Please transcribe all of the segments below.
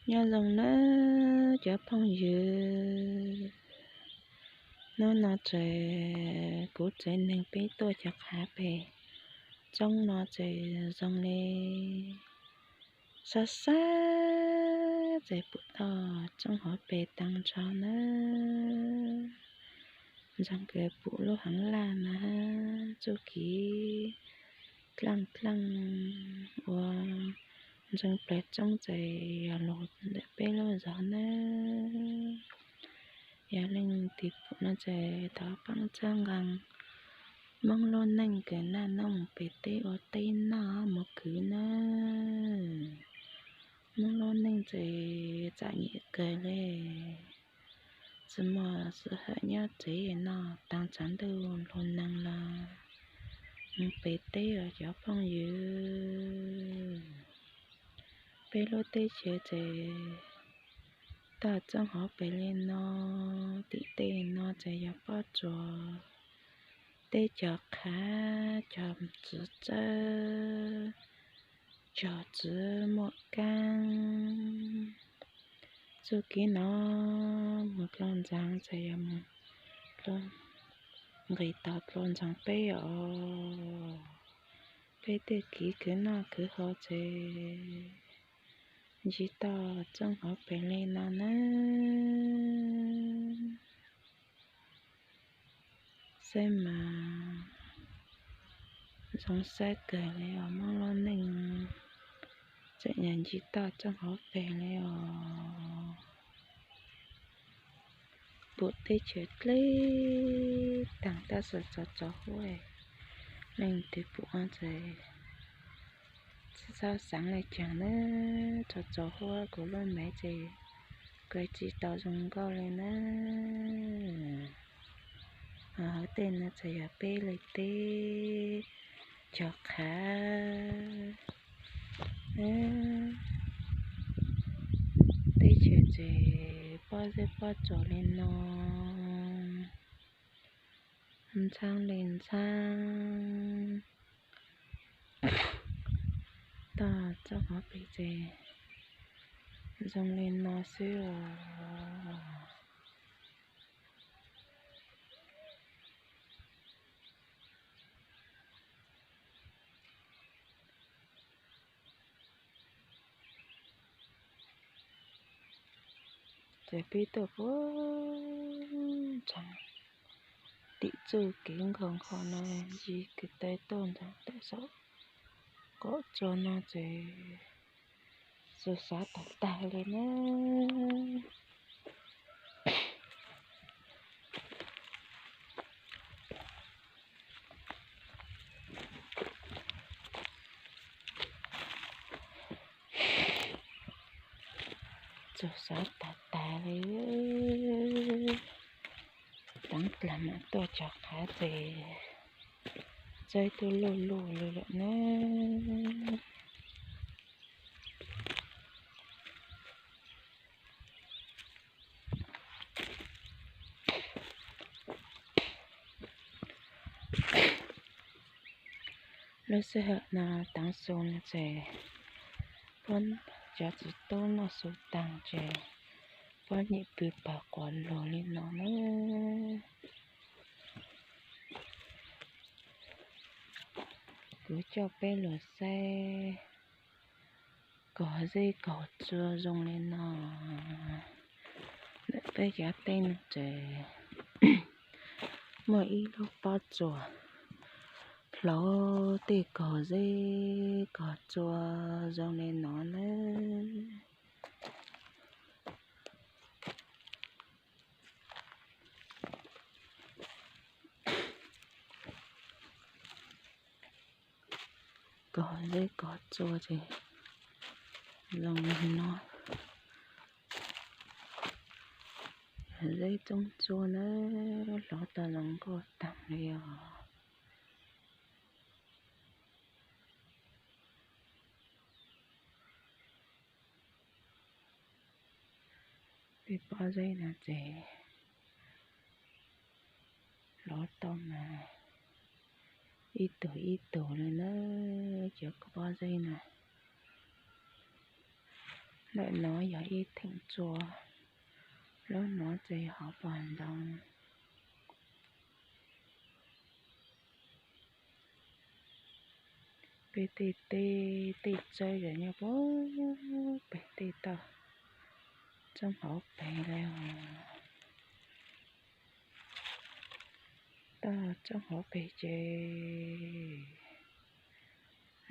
Nyob zoo nawb cov phooj ywg, hnub no ces kuv tsev neeg peb tuaj cov qhav pem roob no ces zoo li sab sab ces pum toj roob hauv pes tag nrho nawb. Ntsoov kawg pum lub heev laj na, txuj kev dlaaj dlaaj ua ntsoov plaws roob ces yog lug ntawm peb lub zog nawb. Yog leej twg pum no ces thov pab txhawb nqaa Moob lub neej kws naj nub mus pem teb ua teb noj mus kwv nawb. Moob lub neej ces txom nyem kawg li, tsi muaj sij hawm nyob tsev noj taag tshav ntuj lug neeg los mus pem teb os cov phooj ywg. Peb lub teb chaws ces toj roob hauv pes li no, tim tej no ces yog pob tsuas, teb cov qhav, cov txiv tsawb, cov txiv muaj kaab. Txuj kev no mus dlua ntxaag ces yog mus nqis tau dlua ntxaag peb os. Peb tej kev khwv noj khwv haus ces ntsib toj roob hauv pes li no nawb. Saib mas zoo saib kawg li os, Moob lub neej tseem yog ntsib toj roob hauv pes li os. Pum teb chaws dleb taag tab sis tsaus tsaus huab, leej twg pum ces tsi txhob xaav le caag nawb. Tsaus tsaus huab kuv lub mev ces kuv tsi tau zoo nkauj li nawb. Hauv tej no txawm yog peb le teb cov qhav, teb chaws ces pob zeb pob tsuas li no, ntxhaab li ntxhaab. Toj roob hauv pes ces zoo li no xwb os. Ces peb tuaj puag ntsaa tim txuj kev nkaug nkaug no, ntsis kwv tw tuaj ntsaa tawm saum qaum tsua no ces txug xov tag tag li nawb. Txug xov tag tag li, teev dlaag mam tuaj cov qhav ces txawb tuaj luj luj li lawm nawb. Lub sij hawm no teev xu no ces puab cov txiv tub noj xu taag ces puab nyam pw pawg quas lug li no nawb. Kuv coj peb lug saib kaug zeb kaug tsua zoo li no. Ntawm peb cov teb no ces muaj ib lub pob tsuas hlauv tej kaug zeb kaug tsua zoo li no nawb. Kaug zeb kaug tsua ces zoo li no, zeb tsoob tsua nawb, hlauv tau zoo nkauj taag li os. Tej pob zeb no ces hlauv tau mas ib tug ib tug li nawb, cov pob zeb no. Ntawm no yog ib theem tsua, lub no ces yog hauv paus ntoo. Peb tej teb tej tsawb yog nyob puag pem tej toj roob hauv pes li os. Toj roob hauv pes ces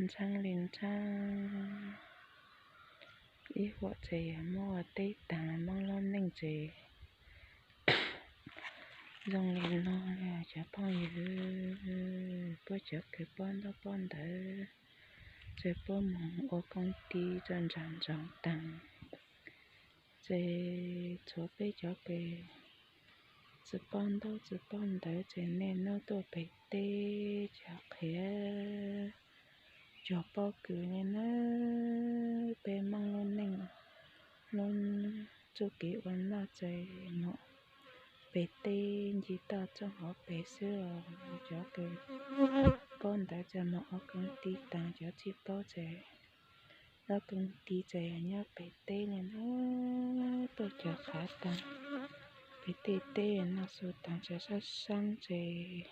ntxhab li ntxhab, ib huam ces yog muab ua teb tag, Hmoob lub neej ces zoo li no. Cov phooj ywg, puab cov kws paub ntaub paub ntawv, ces puab mus ua koom ti rau nram nroog taag, ces tshuav peb cov kws tsi paub ntaub tsi paub ntawv ces niaj hnub tuaj pem teb cog qhiav cog pob kws li na. Peb Hmoob lub neej lub txuj kev ua noj ces mus pem teb ncig toj roob hauv pes xwb os. Cov kws paub ntawv ces mus ua koom ti taag, cov tsi paub ces lub koom ti ces nyob pem teb li na, tuaj cog qhiav taag. Pem tej teb noj su taag ces sab sab ces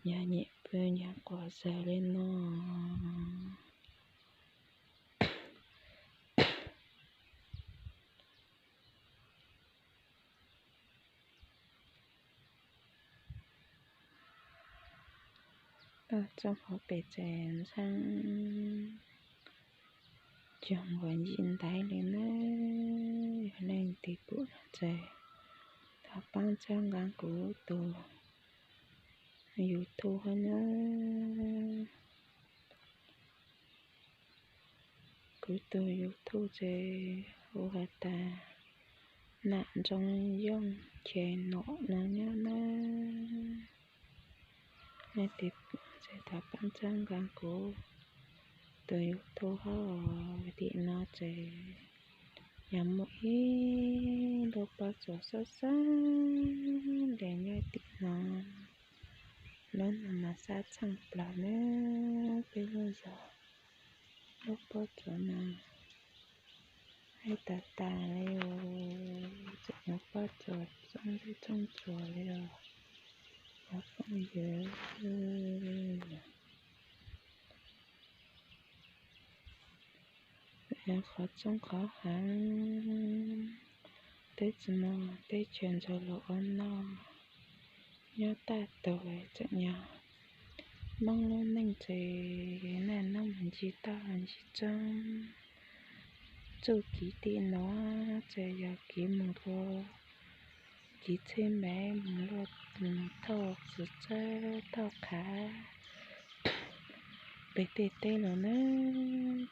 yog nyem pw nyog quas zawg li no. Toj roob hauv pes ces ntxhab cog nquas ncig ntaiv li na. Yog leej twg pum no ces thov paab txhawb nqaa kuv tug YouTube hab na. Kuv tug YouTube ces hu has tas Nam Ntxoov Yooj Channel no nyob na. Leej twg pum ces thov paab txhawb nqaa kuv tug YouTube hab. Tim no ces yog muaj ib lub pob tsuas sab sab nres nyob tim no. Lub no mas sab txheej plaws na, peb lub zos lub pob tsuas no haib tas tas li os. Tseem yuav pob tsuas txooj ntsuag txooj tsuas li os cov phooj ywg. Qhov txoob qhov haav, teb tsi muaj teb chaws ntxuag lug ua noj nyob tag tug. Tseem yog Hmoob lub neej ces naj nub mus ncig toj ncig tsoob, txuj kev tim no ces yog kev mus rua kev txheb mev, mus luaj, mus thauj txim txawb thauj qhav pem tej teb lug na.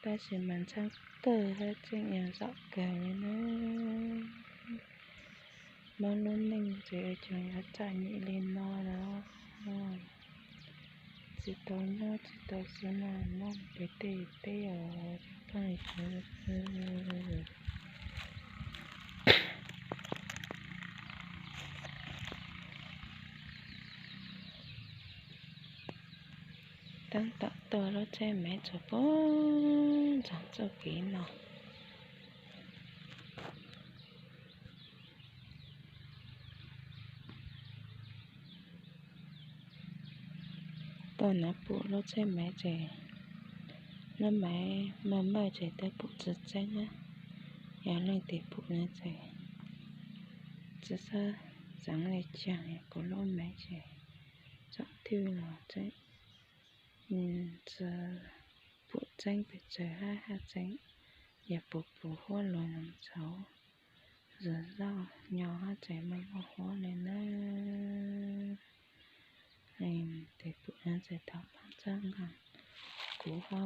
Tab sis mas ntxhab kawg hab tseem yog zaum kawg li na. Hmoob lub neej ces tseem yuav txom nyem li no los tsis tau nyob tsis tau xwb mas noj pem tej teb os cov phooj ywg. Taab tom tuaj lub tsheb mev tsuas puag ntxoog txuj kev no. Tuaj nav pum lub tsheb mev ces lub mev maj maj ces twb pum tsi tseeb na. Yog leej twg pum no ces tsi xob xaav le caag, kuv lub mev ces tsoom twg los tseem tsi pum tseeb pes tsawg hab, hab tseem yog puv puv huab lug ntxhov zog zog nyo hab tseem muaj muaj huab le na. Leej twg pum no ces thov paab txhawb nqaa kuv hab.